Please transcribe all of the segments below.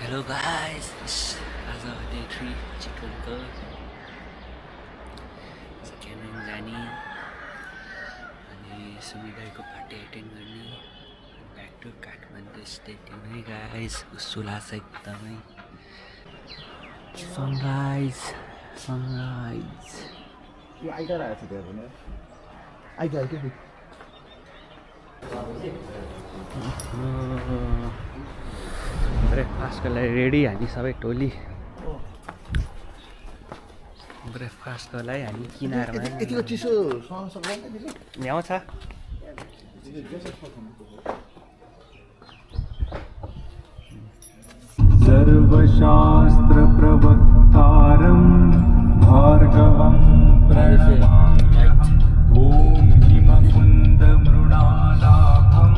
Hello guys, आज day 3 चिकनको canoeing जाने अनि सुमिदाईको पार्टी एटेन्ड गर्ने ब्याक टु काठमाडौँ स्टेडियम है गाइस। उसो लाग्छ एकदमै। सनराइज यो आइकार आएछ त्यहाँ पनि आइकार के ब्रेकफास्टको लागि रेडी हामी सबै टोली। ब्रेकफास्टको लागि हामी किनारमा यतिको चिसो सहन सक्दैन तिमीले ल्याउँछ। सर्वशास्त्र प्रवक्तारं भार्गवं ॐ हिमकुन्द मृणालाभं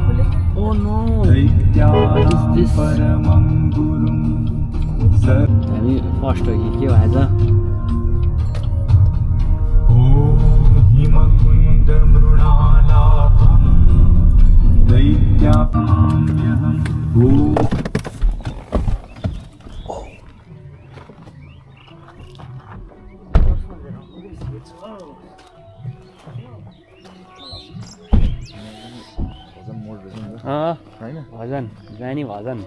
दैत्यानां परमं गुरुं हामी फर्स्ट हो कि के भएछ? ॐ हिमकुन्द मृणालाभं दैत्यानां भजन जानी भजन।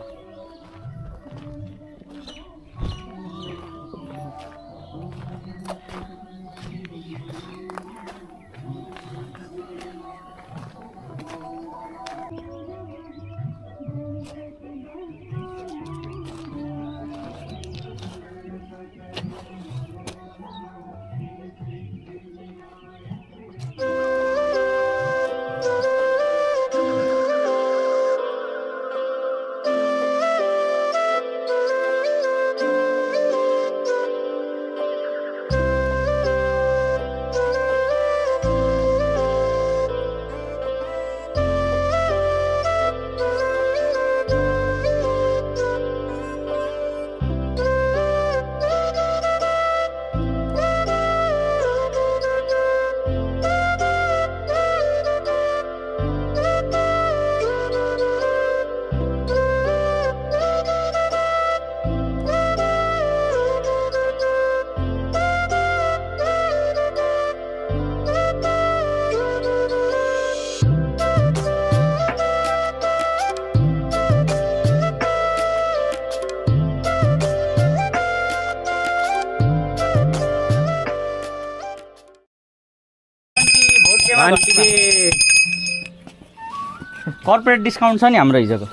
कर्पोरेट डिस्काउन्ट छ नि हाम्रो हिजोको।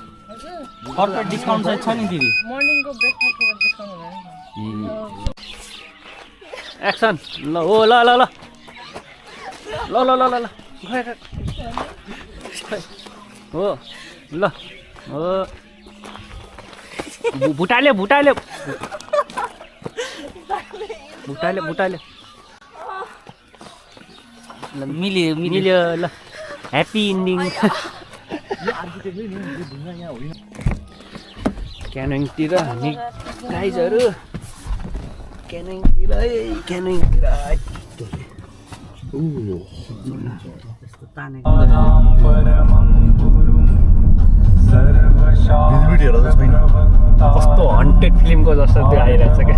कर्पोरेट डिस्काउन्ट चाहिँ छ नि दिदी। मर्निङको ब्रेकफास्टको डिस्काउन्ट हुँदैन। एक्सन ल हो ल ल ल ल ल ल ल ल हो ल हो भुटाल्यो भुटाल्यो भुटाल्यो भुटाल्यो ल मिल्यो मिल्यो ल ह्याप्पी इन्डिङ। क्यानोइङतिर हामी गाइजहरू क्यानोइङतिर क्यानोइङतिर कस्तो हन्टेड फिल्मको जस्तो त्यो आइरहेछ क्या।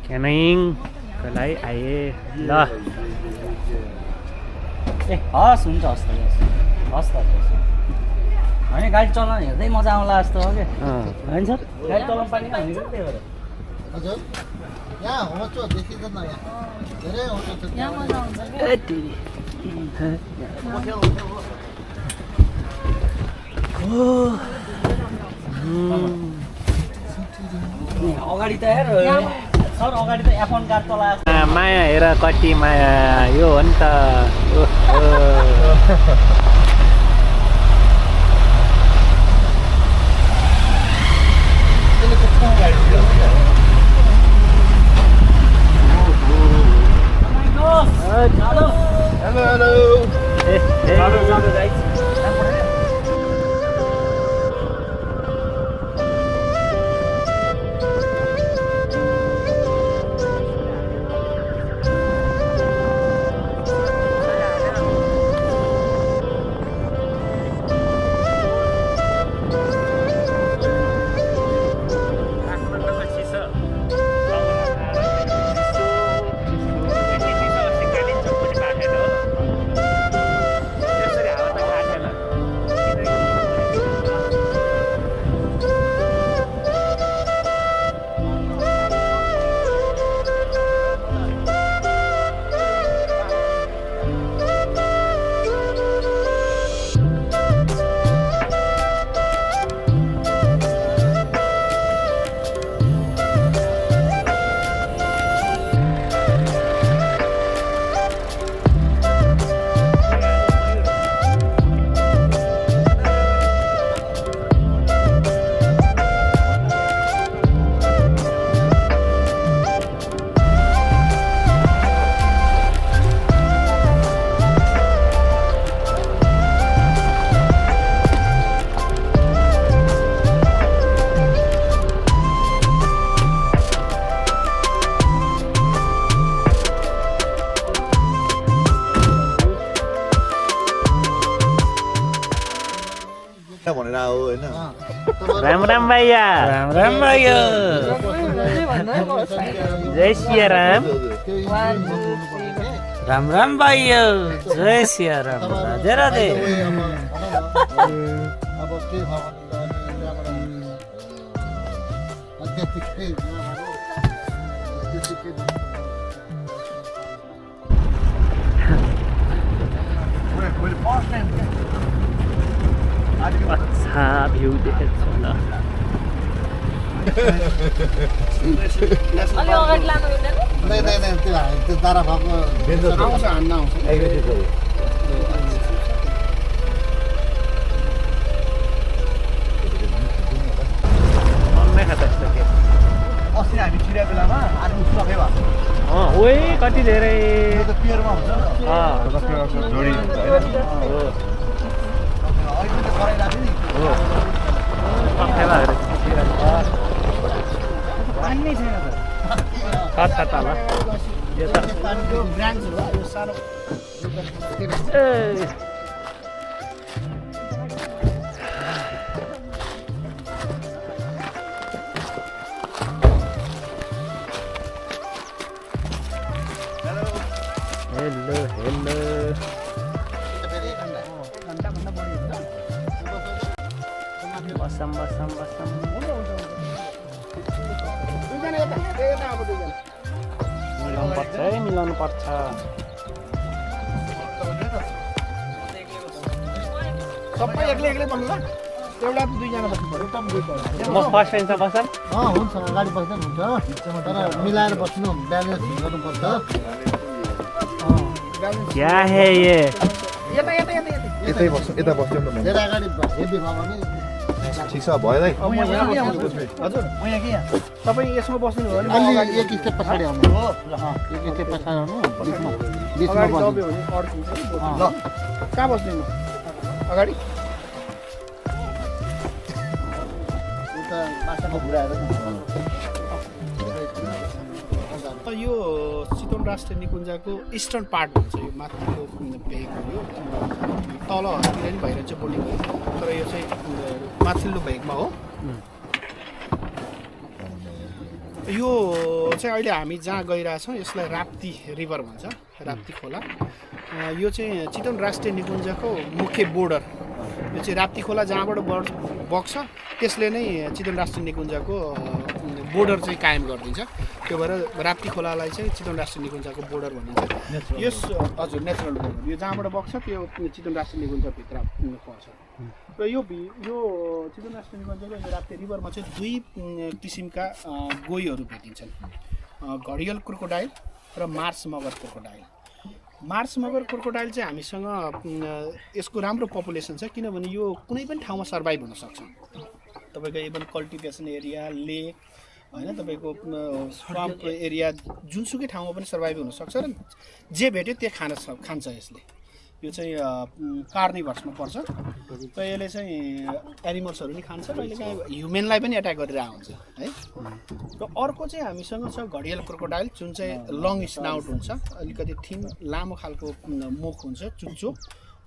क्यानोइङको लागि आए ल। ए हस् हुन्छ हस् त हस् त होइन गाडी चलाउनु हेर्दै मजा आउँला जस्तो हो क्या। होइन सर गाडी चलाउनु पानी भनेको त्यही भएर हजुर यहाँ होचो देखिँदैन यहाँ धेरै होचो छ यहाँ मजा आउँछ अगाडि त हेर सर अगाडि त F1 कार चलाएको माया हेर कति माया यो हो नि त। भनेर आऊ होइन राम राम भैया राम राम भैया जय सिया राम राम राम भैया जय सिया राम राधे राधे अब के भयो अच्छा भ्यू देखेको छु ल अलि अगाडि लानु हुँदैन नै त्यो तारा भएको आउँछ हान्न आउँछ अस्ति हामी छिरा बेलामा आर्मी सके भयो ओइ कति धेरै त्यो त पियरमा हुन्छ जोडी हुन्छ होइन अहिले कराइरहेको नि पानी छैन कता तल यो त पानीको ब्रान्च हो यो सानो हेलो हेलो बसम बसम बसम मिलाउनु पर्छ सबै एक्लै एक्लै बस्नु ल एउटा दुईजना बस्नु पर्यो म फर्स्ट बेन्चमा बस्छ हुन्छ अगाडि बस्दा पनि हुन्छ तर मिलाएर बस्नु ब्यालेन्स गर्नुपर्छ क्या है ये यतै बस्छ यता बस्यो नि धेरै अगाडि हेभी भयो भने ठिक छ भयो है हजुर म यहाँ के यहाँ तपाईँ यसमा बस्नु हो भने अलि एक स्टेप पछाडि आउनु हो एक स्टेप पछाडि आउनु बिचमा बस्नु ल कहाँ बस्नु अगाडि उता माछाको घुराएर यो चितवन राष्ट्रिय निकुञ्जको इस्टर्न पार्ट भन्छ यो माथिल्लो भेग हो यो तलतिर नि भइरहेछ बोटिङ तर यो चाहिँ माथिल्लो भेगमा हो यो चाहिँ अहिले हामी जहाँ गइरहेछौँ यसलाई राप्ती रिभर भन्छ राप्ती खोला यो चाहिँ चितवन राष्ट्रिय निकुञ्जको मुख्य बोर्डर यो चाहिँ राप्ती खोला जहाँबाट बग्छ त्यसले नै चितवन राष्ट्रिय निकुञ्जको बोर्डर चाहिँ कायम गरिदिन्छ त्यो भएर राप्ती खोलालाई चाहिँ चितवन राष्ट्रिय निकुञ्जको बोर्डर भनिन्छ यस हजुर नेचुरल बोर्डर यो जहाँबाट बग्छ त्यो चितवन राष्ट्रिय निकुञ्जभित्र पर्छ र यो चितवन राष्ट्रिय निकुञ्जको राप्ती रिभरमा चाहिँ दुई किसिमका गोहीहरू भेटिन्छन् घडियल क्रोकोडाइल र Mars Magar crocodile Mars Magar crocodile चाहिँ हामीसँग यसको राम्रो पपुलेसन छ किनभने यो कुनै पनि ठाउँमा सर्भाइभ हुनसक्छ तपाईँको इभन कल्टिभेसन एरिया लेक होइन तपाईँको स्वाम्प एरिया जुनसुकै ठाउँमा पनि सर्भाइभ हुनसक्छ र जे भेट्यो त्यो खान्छ यसले यो चाहिँ कार्निभर्समा पर्छ र यसले चाहिँ एनिमल्सहरू नि खान्छ र अहिले चाहिँ ह्युमेनलाई पनि एट्याक गरेर आउँछ है र अर्को चाहिँ हामीसँग छ घडियल क्रोकोडाइल जुन चाहिँ लङ स्नाउट हुन्छ अलिकति थिन लामो खालको मुख हुन्छ चुच्चो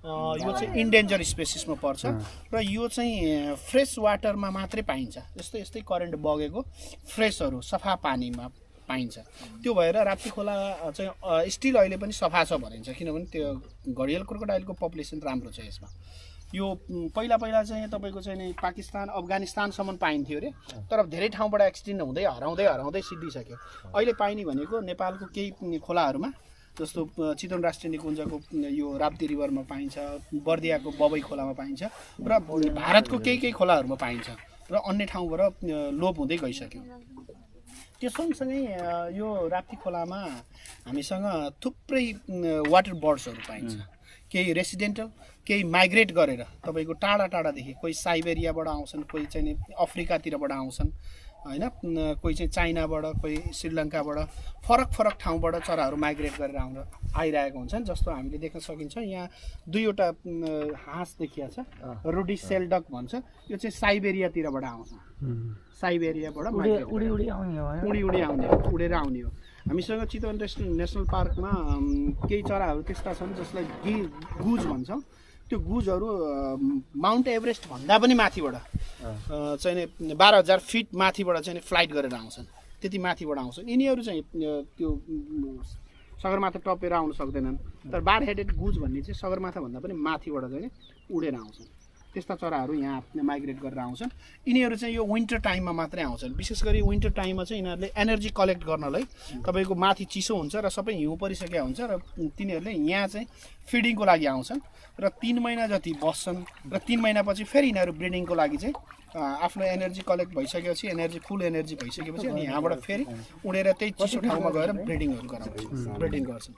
यो चाहिँ इन्डेन्जर स्पेसिसमा पर्छ र यो चाहिँ फ्रेस वाटरमा मात्रै पाइन्छ यस्तै करेन्ट बगेको फ्रेसहरू सफा पानीमा पाइन्छ त्यो भएर राप्ती खोला चाहिँ स्टिल अहिले पनि सफा छ भनिन्छ किनभने त्यो घडियल क्रोकोडाइलको पपुलेसन राम्रो छ यसमा यो पहिला चाहिँ तपाईँको चाहिँ नि पाकिस्तान अफगानिस्तानसम्म पाइन्थ्यो अरे तर धेरै ठाउँबाट एक्सटिन्ट हुँदै हराउँदै सिद्धिसक्यो अहिले पाइने भनेको नेपालको केही खोलाहरूमा जस्तो चितवन राष्ट्रिय निकुञ्जको यो राप्ती रिभरमा पाइन्छ बर्दियाको बबई खोलामा पाइन्छ र भारतको केही खोलाहरूमा पाइन्छ र अन्य ठाउँबाट लोप हुँदै गइसक्यो त्यो सँगसँगै यो राप्ती खोलामा हामीसँग थुप्रै वाटर बर्ड्सहरू पाइन्छ केही रेसिडेन्टल केही माइग्रेट गरेर तपाईँको टाढादेखि कोही साइबेरियाबाट आउँछन् कोही चाहिँ अफ्रिकातिरबाट आउँछन् हैन कोही चाहिँ चाइनाबाट कोही श्रीलङ्काबाट फरक ठाउँबाट चराहरू माइग्रेट गरेर आइरहेको हुन्छन् जस्तो हामीले देख्न सकिन्छ यहाँ दुईवटा हाँस देखिया छ रुडी सेलडक भन्छ यो चाहिँ साइबेरियातिरबाट आउँछ साइबेरियाबाट उडी आउने हो हामीसँग चितवन नेसनल पार्कमा केही चराहरू त्यस्ता छन् जसलाई गुज भन्छौँ त्यो गुजहरू माउन्ट एभरेस्ट भन्दा पनि माथिबाट चाहिँ नि 12,000 फिट माथिबाट चाहिँ नि फ्लाइट गरेर आउँछन्, त्यति माथिबाट आउँछन्। यिनीहरू चाहिँ त्यो सगरमाथा टपेर आउन सक्दैनन्, तर बार हेडेड गुज भन्ने चाहिँ सगरमाथाभन्दा पनि माथिबाट चाहिँ नि उडेर आउँछन्। त्यस्ता चराहरू यहाँ माइग्रेट गरेर आउँछन्। यिनीहरू चाहिँ यो विन्टर टाइममा मात्रै आउँछन्। विशेष गरी विन्टर टाइममा चाहिँ यिनीहरूले एनर्जी कलेक्ट गर्नलाई तपाईँको माथि चिसो हुन्छ र सबै हिउँ परिसकेको हुन्छ र तिनीहरूले यहाँ चाहिँ फिडिङको लागि आउँछन् र 3 महिना जति बस्छन् र 3 महिनापछि फेरि यिनीहरू ब्रिडिङको लागि चाहिँ आफ्नो एनर्जी कलेक्ट भइसकेपछि फुल एनर्जी भइसकेपछि अनि यहाँबाट फेरि उडेर त्यही चिसो ठाउँमा गएर ब्रिडिङहरू गराउँछन्, ब्रिडिङ गर्छन्।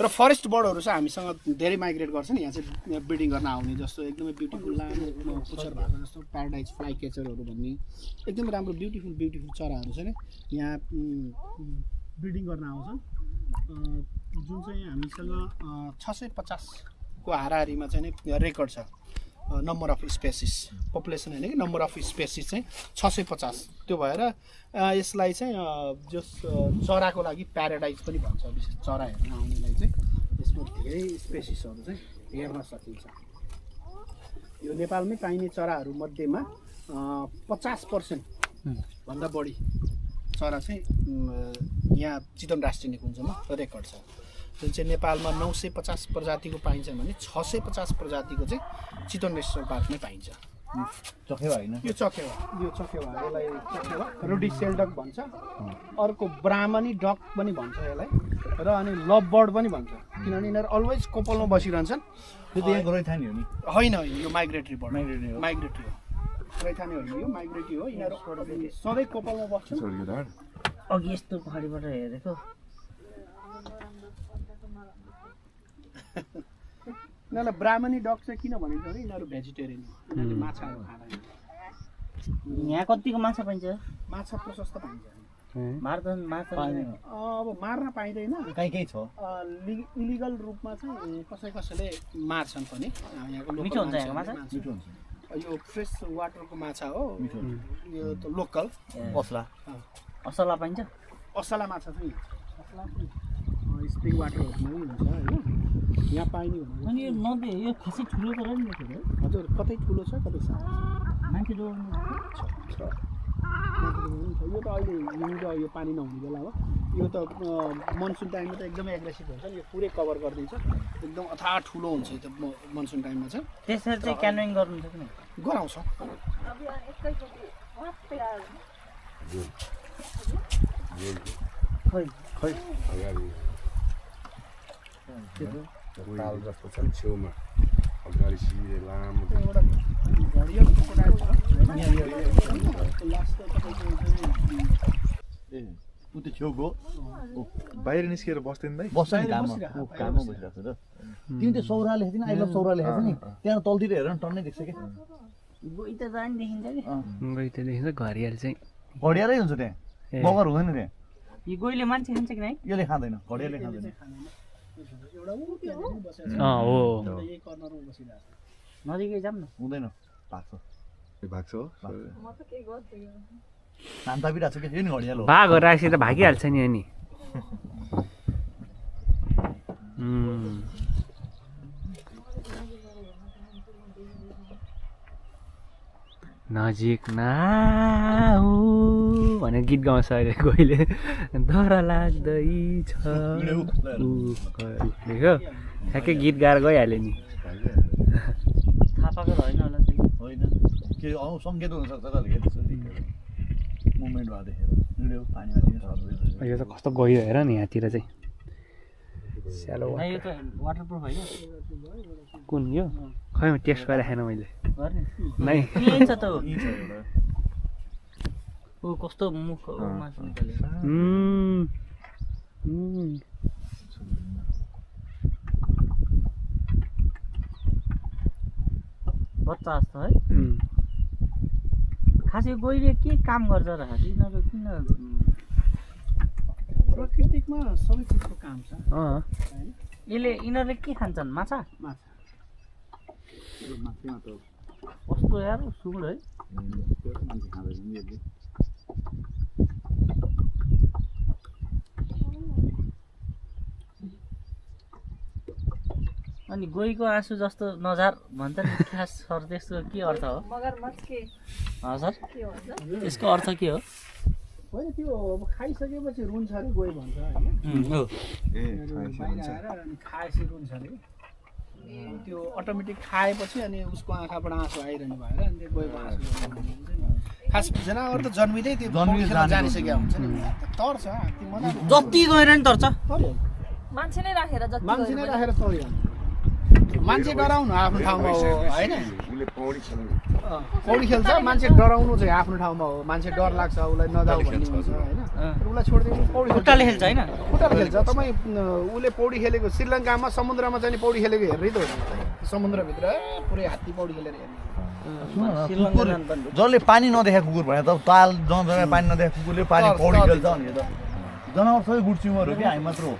र फरेस्ट बर्डहरू चाहिँ हामीसँग धेरै माइग्रेट गर्छन्। यहाँ चाहिँ ब्रिडिङ गर्न आउने जस्तो एकदमै ब्युटिफुल लामो पुच्छर भएको जस्तो प्याराडाइज फ्लाइ क्याचरहरू भन्ने एकदमै राम्रो ब्युटिफुल चराहरू चाहिँ यहाँ ब्रिडिङ गर्न आउँछन्, जुन चाहिँ हामीसँग 650 को हाराहारीमा चाहिँ नि रेकर्ड छ। नम्बर अफ स्पेसिस, पपुलेसन होइन कि नम्बर अफ स्पेसिस चाहिँ 650। त्यो भएर यसलाई चाहिँ जस चराको लागि प्याराडाइज पनि भन्छ। विशेष चरा हेर्न आउनेलाई चाहिँ यसमा धेरै स्पेसिसहरू चाहिँ हेर्न सकिन्छ। यो नेपालमै पाइने चराहरू मध्येमा 50% भन्दा बढी चरा चाहिँ यहाँ चितवन राष्ट्रिय निकुञ्जमा रेकर्ड छ। जुन चाहिँ नेपालमा 950 प्रजातिको पाइन्छ भने 650 प्रजातिको चाहिँ चितवन नेसनल पार्कमै पाइन्छ। चखेवा होइन, यो चखेवा, यसलाई चखेवा रुडी सेल्डक भन्छ। अर्को ब्राह्मणी डक पनि भन्छ यसलाई, र अनि लभ बर्ड पनि भन्छ, किनभने यिनीहरू अलवेज कपालमा बसिरहन्छन्। त्यो त यहाँ रैथाने हो नि? होइन, यो माइग्रेटरी बर्ड, माइग्रेटरी हो, रैथाने होइन, यो माइग्रेटरी हो। यिनीहरू सधैँ कपालमा बस्छन्। अघि यस्तो पहाडीबाट हेरेको यिनीहरूलाई ब्राह्मणी डक चाहिँ किन भनिन्छ भने यिनीहरू भेजिटेरियन हो, यिनीहरूले माछाहरू खाँदैन। यहाँ कतिको माछा पाइन्छ? माछा प्रशस्त पाइन्छ। अब मार्न पाइँदैन, कहीँ छ इलिगल रूपमा चाहिँ कसैले मार्छन् पनि। यहाँको मिठो हुन्छ यहाँको माछा? मिठो हुन्छ। यो फ्रेस वाटरको माछा हो, यो त लोकल। असला पाइन्छ? असला माछा चाहिँ स्प्रिङ वाटरहरूमा पनि हुन्छ होइन, यहाँ पाइने भनेको। अनि यो नदी यो खासै ठुलो त रहेन नि? हजुर, कतै ठुलो छ कतै सानो मान्छे जोड्नु छ। यो त अहिले हिउँदो, यो पानी नहुने बेला हो। यो त मनसुन टाइममा त एकदमै एग्रेसिभ हुन्छ, यो पुरै कभर गरिदिन्छ, एकदम अथाह ठुलो हुन्छ यो त मनसुन टाइममा चाहिँ। त्यसरी चाहिँ क्यानोइङ गर्नु सक्ने? गराउँछ। खै ताल जस्तो छ नि छेउमा अगाडि सिधै लामो घडियाल क्रोकोडाइल छ। ऊ त्यो छेउको बाहिर निस्किएर बस्दैन दाइ? बस्छ नि घाममा, घाममा बसिरहेको छ र। तिमी त्यो सौरा लेखेको थिएन, आई लभ सौरा लेखेको छ नि, त्यहाँ तलतिर हेर न टन्नै देख्छ क्या। गोइ त जाने देखिन्छ कि? गई त देखिन्छ, घरियाल चाहिँ घडियालै हुन्छ त्यहाँ, बगर हुँदैन त्यहाँ। यो गोइले मान्छे खान्छ कि नै? यसले खाँदैन, घडियालले खाँदैन। एउटा ऊ त्यहाँ बसेको छ, हो यही कर्नरमा बसिरहेको छ। नजिकै जाऊँ न। हुँदैन, भाग्छ। भाग्छ हो? नाम तापिरहेको छ क्या, यो नि घडियाल हो। बाघहरू आएपछि त भागिहाल्छ नि अनि। नजिक नआऊ भनेर गीत गाउँछ अहिले कोहीले। डर लाग्दैछ देख्यो, ठ्याक्कै गीत गाएर गइहाल्यो नि। थाहा पाएको होइन होला त्यो? होइन, के सङ्केत हुनसक्छ कहिले के त्यसो देखेर, मुभमेन्ट भए देखेर। हिँड्यो पानीमाथि सर्दै। यो त कस्तो गयो हेर नि यहाँतिर चाहिँ स्यालो। यो त वाटरप्रुफ होइन? कुन यो? खै टेस्ट गरेर खाएन मैले। गर्ने नै यही छ त हो। यहीँ छ एउटा। ऊ कस्तो मुख मासु निकाल्यो। बच्चा जस्तो है। खास यो गोइले के काम गर्छ र यिनीहरू किन? प्रकृतिमा सबै चिजको काम छ। यसले यिनीहरूले के खान्छन्? माछा? माछा माथिमा त कस्तो यार सुँड है। मान्छे खाँदैन नि यसले। अनि गोहीको आँसु जस्तो नजार भन्छ नि खास सर त्यसको के अर्थ हो सर त्यसको अर्थ के हो होइन त्यो अब खाइसकेपछि रुन्छ अरे गयो भन्छ होइन हो अनि खाएपछि रुन्छ अरे त्यो अटोमेटिक खाएपछि अनि उसको आँखाबाट आँसु आइरहने भएर अनि त्यो गएको आँसु खास जनावर त जन्मिँदै त्यो पौडी खेल्न जानिसकेको हुन्छ नि तर्छ हात्ती मजा जति गएर नि तर्छ मान्छे नै राखेर मान्छे नै राखेर तर्यो मान्छे डराउनु आफ्नो ठाउँमा हो होइन पौडी खेल्छ मान्छे डराउनु चाहिँ आफ्नो ठाउँमा हो मान्छे डर लाग्छ उसलाई नजाऊ भन्ने हुन्छ होइन उसलाई छोडिदिनु पौडी खुट्टाले खेल्छ होइन खुट्टाले खेल्छ तपाईँ उसले पौडी खेलेको श्रीलङ्कामा समुद्रमा चाहिँ पौडी खेलेको हेर्दै त हो समुद्रभित्र पुरै हात्ती पौडी खेलेर हेर्ने जसले पानी नदेखाएको कुकुर भने त ताल जहाँ पानी नदेखाएको कुकुरले पानी पौडी खेल्छ भने त जनावर सबै गुडसिमर हो कि हामी मात्र हो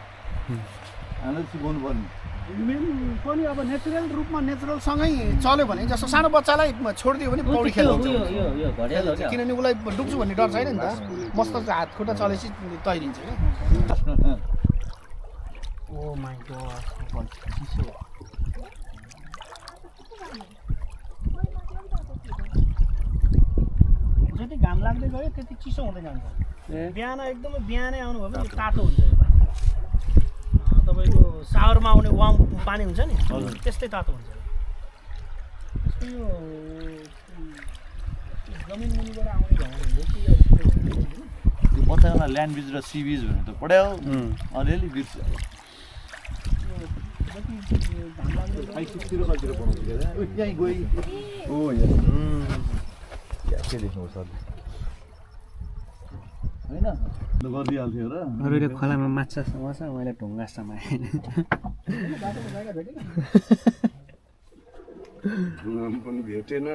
हामीलाई सिकाउनु पर्ने मेन पनि अब नेचुरल रूपमा नेचुरलसँगै चल्यो भने जस्तो सानो बच्चालाई छोडिदियो भने पौडी खेल्छ किनभने उसलाई डुब्छु भन्ने डर छैन नि त मस्त हात खुट्टा चलेपछि तैरिन्छ क्या ओ माइ गॉड चिसो जति घाम लाग्दै गयो त्यति चिसो हुँदै जान्छ बिहान एकदमै बिहानै आउनुभयो भने तातो हुन्छ तपाईँको सावरमा आउने वार्म पानी हुन्छ नि त्यस्तै तातो हुन्छ यो जमिन मुनिबाट आउने भएर त्यो बच्चालाई ल्यान्ड ब्रिज र सी ब्रिज भनेर त पढ्यो अलिअलि बिर्स त्यहीँ गई ओ के देख्नु सर होइन गरिदिइहाल्थ्यो र अरूले खोलामा माछा समाउँछ मैले ढुङ्गा समाएँ पनि भेटेन है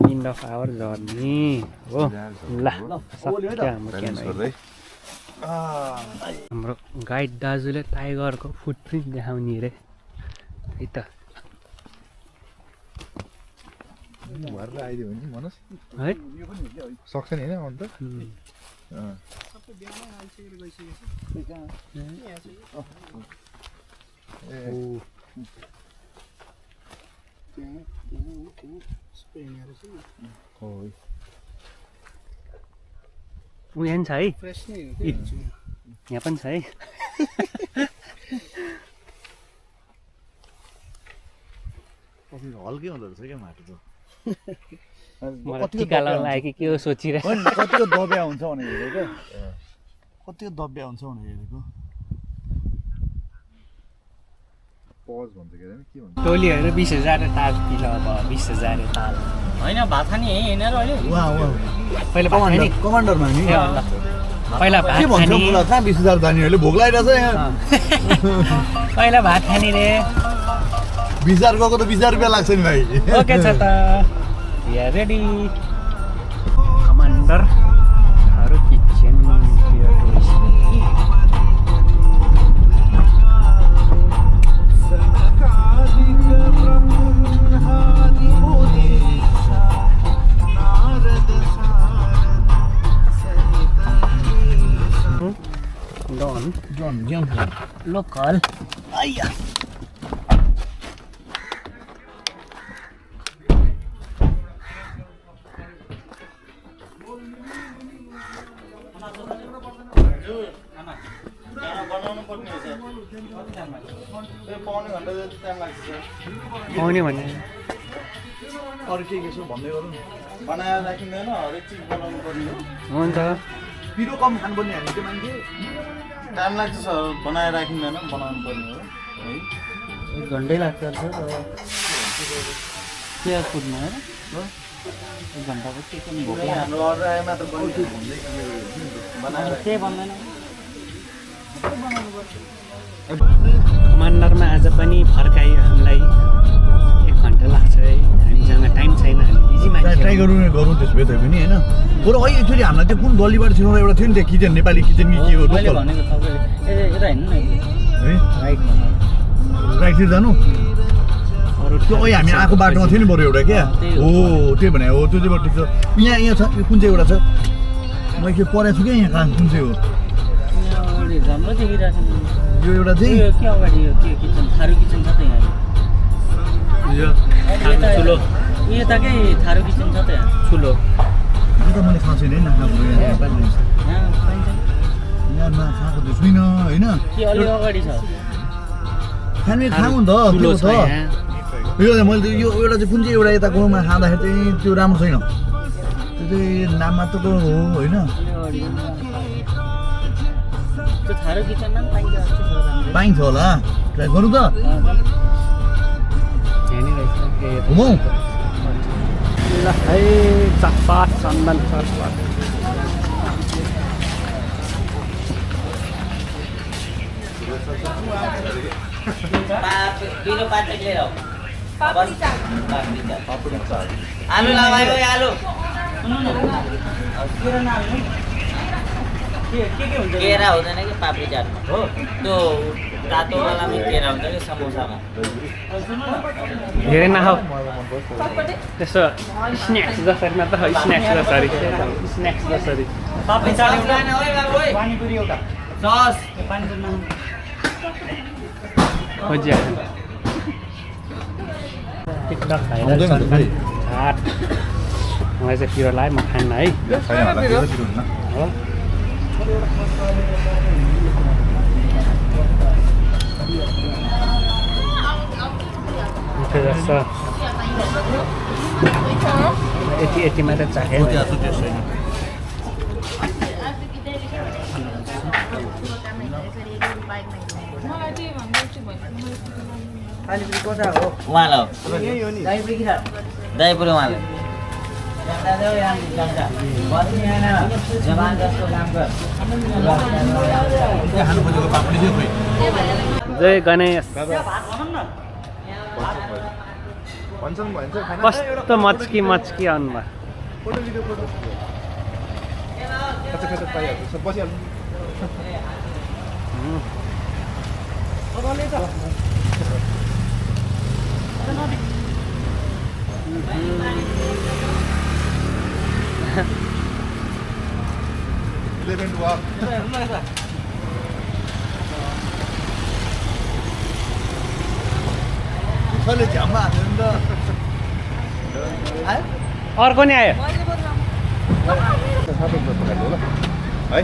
एन्ड अफ आवर जर्नी हो ल हाम्रो गाइड दाजुले टाइगरको फुटप्रिन्ट देखाउने रे है त भरेर आइदियो भने मनोज है सक्छ नि होइन अन्त यहाँ छ है फ्रेस नै यहाँ पनि छ है हल्कै हुँदो रहेछ क्या माटो मलाई टिका लगाउन लाग्यो कि के हो सोचिरहेको कतिको दबिया हुन्छ भनेर हेरेको क्या कतिको दबिया हुन्छ भनेर हेरेको पज भन्छ के अरे के भन्छ टोलीहरू 20,000 ताल किलो अब 20,000 ताल होइन भात खाने यहीँ होइन र अहिले पहिला भात खाने कमान्डरमा नि पहिला भात के भन्छ खाने मलाई कहाँ 20,000 धानीहरूले भोक लागिरहेछ यहाँ पहिला भात खाने रे 20,000 गएको त 20,000 रुपियाँ लाग्छ नि भाइ ओके छ त या रेडी कमान्डरहरू किचन John लोकल आइया आउने भने अरू के यसो भन्दै गरौँ बनाएर राखिँदैन हरेक चिज बनाउनु पर्ने हो हुन्छ पिरो कम खानुपर्ने हामी त्यो मान्छे टाइम लाग्छ सर बनाएर राखिँदैन बनाउनु पर्ने हो है 1 घन्टै लाग्छ के कुद्नु है 1 घन्टापछि पनि भोक लाग्छ हाम्रो अर्डर आए मात्र बनाउँदै बनाएर के भन्दैन कमान्डरमा आज पनि फर्कायो हामीलाई 1 घन्टा लाग्छ है हामीसँग टाइम छैन हामी बिजी मान्छे ट्राई गरौँ त्यसो भए पनि होइन बरु अहिले एक्चुअली हामीलाई त्यो कुन गल्लीबाट छिराउँदा एउटा थियो नि त्यो किचन नेपाली किचन कि के हो मैले भनेको तपाईँले यता हिँड्नु न है राइटमा राइटतिर जानु अरू त्यो अहिले हामी आएको बाटोमा थियो नि बरु एउटा क्या हो त्यही भने हो त्यो चाहिँ ठिक छ यहाँ छ कुन चाहिँ एउटा छ मैले के पढाएको छु क्या यहाँ कहाँ कुन चाहिँ हो झन्डै देखिरहेको छु यो एउटा चाहिँ यो के अगाडि यो के किचन थारू किचन छ त यहाँ यो ठुलो यताकै थारू किचन छ त यहाँ ठुलो यो त मैले खाएको छैन है नखाएको यहाँ पाइन्छ यहाँ पाइन्छ यहाँ नखाएको त छुइनँ होइन के अलि अगाडि छ खाने खाऊ नि त ठुलो छ यहाँ यो मैले यो एउटा चाहिँ कुन चाहिँ एउटा यता गाउँमा खाँदाखेरि चाहिँ त्यो राम्रो छैन त्यो चाहिँ नाम मात्रको हो होइन त्यो थारू किचनमा पनि पाइन्छ जस्तो छ राम्रो पाइन्छ होला ट्राई गरौँ त यहाँनिर रहेछ घुमौँ ल है चटपट चन्दन चटपट किलो पाँच लिएर आलु लगायो आलु केरा हुँदैन कि पापडी चाटमा हो त्यो तातोवालामा केरा हुन्छ कि समोसामा धेरै नखाऊ त्यस्तो स्न्याक्स जसरी मात्र स्न्याक्स जसरी स्न्याक्स जसरी पापडी चाट एउटा पानीपुरी एउटा सस पानीपुरी खोजिहाल्नु टिकटक खाएर हाट मलाई चाहिँ पिरो लाग्यो म खान्न है हो मिठो जस्तो यति मात्रै चाख्यो उहाँलाई दहीपुरी उहाँलाई जय गणेश कस्तो मच्की मच्की आउनुभयो अर्को नि आयो है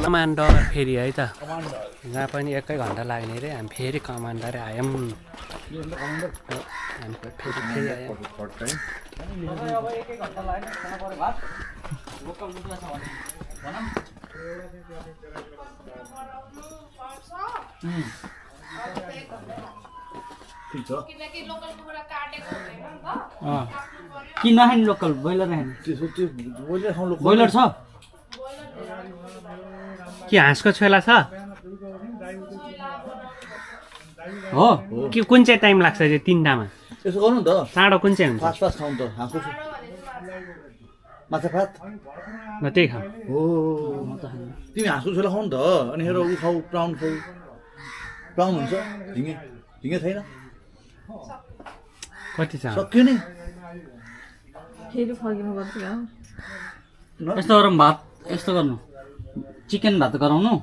कमान्डर फेरि है त यहाँ पनि 1 घन्टा लाग्ने रे हामी फेरि कमान्डर आयौँ हामी फेरि आयौँ किन नखाने लोकल ब्रोइलर खाने ब्रोइलर छ के हाँसको छोला छ हो के कुन चाहिँ टाइम लाग्छ त्यो 3टामा यसो गर्नु नि त चाँडो कुन चाहिँ हुन्छ फास्ट फास्ट खाउँ त हाँसो माछा भात ल त्यही खाऊ हो तिमी हाँसको छोला खाऊ नि त अनि हेर ऊ खाऊ प्राउन खाऊ प्राउन हुन्छ झिँगे झिँगे छैन कति छ सक्यो नि यस्तो गरौँ भात यस्तो गर्नु चिकन भात गराउनु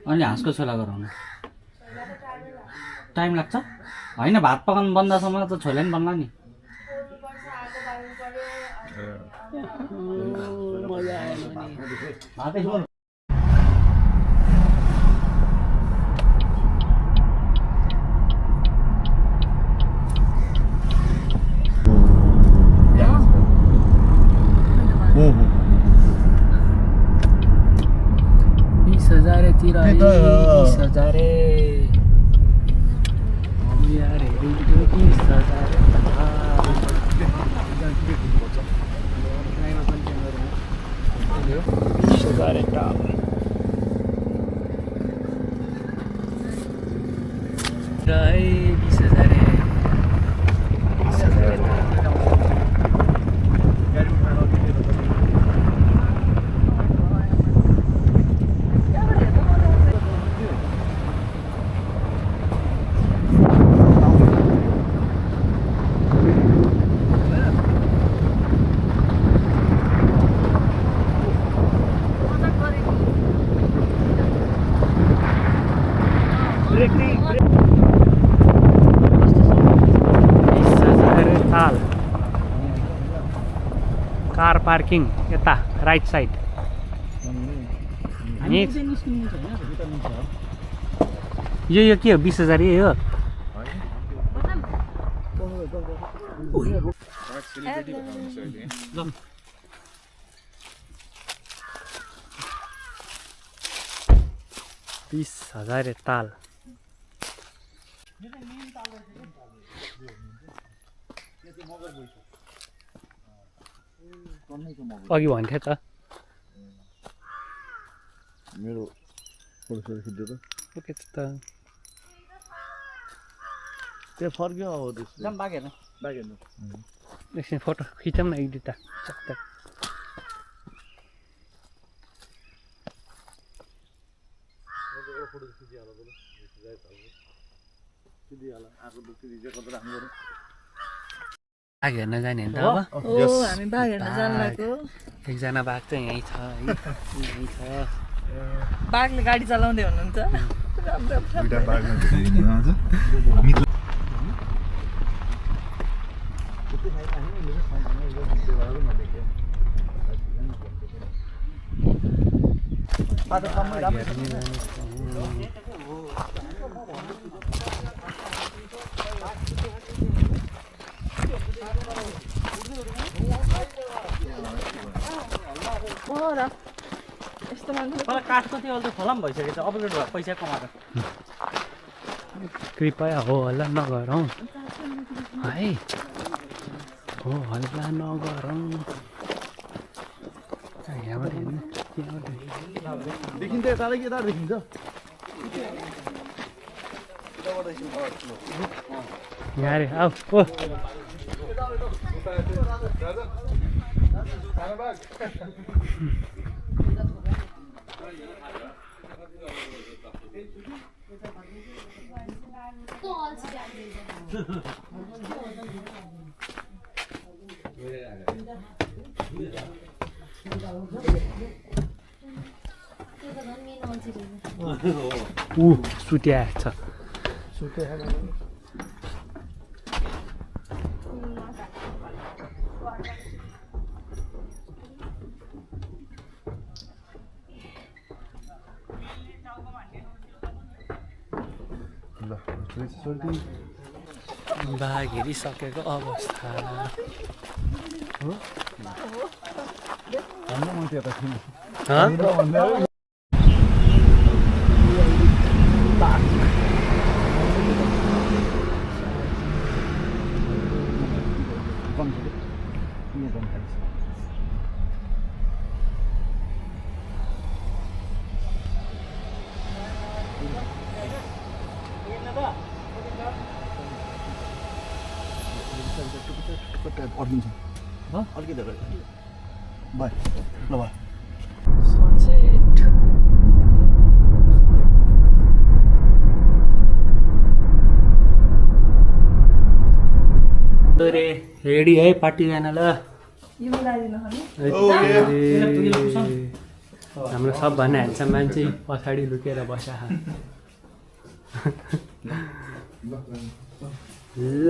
अनि हाँसको छोला गराउनु टाइम लाग्छ होइन भात पकाउनु बन्दासम्म त छोला पनि बन्ला नि भातै तिर 20,000 ताल कार पार्किङ यता राइट साइड यो के हो 20,000 यही हो 20,000 ताल अघि भन्थ्यो त मेरो फोटो खिच्यो त ओके त त्यो फर्क्यो अब जाम बाघ हेर्न एकछिन फोटो खिचौँ न एक दुईवटा चक्क बाघ हेर्न जाने नि त अब हामी बाघ हेर्न जानु लाग्यो एकजना बाघ चाहिँ यहीँ छ है यहीँ छ बाघले गाडी चलाउँदै हुनुहुन्छ काठको त्यो अहिले त खोला पनि भइसकेको छ अपग्रेड भयो पैसा कमाएर कृपया हो हल्ला नगरौँ है हो हल्ला नगरौँ यहाँबाट हेर्नु देखिन्छ यता कि यता देखिन्छ यहाँ रे आऊ ओ सुत्या छ बाघ हेरिसकेको अवस्था हो अलिकति बाई ल बाई सनसेट अरे रेडी है पार्टी जानलाई हाम्रो सबभन्दा ह्यान्डसम मान्छे पछाडि लुकेर बस्या ल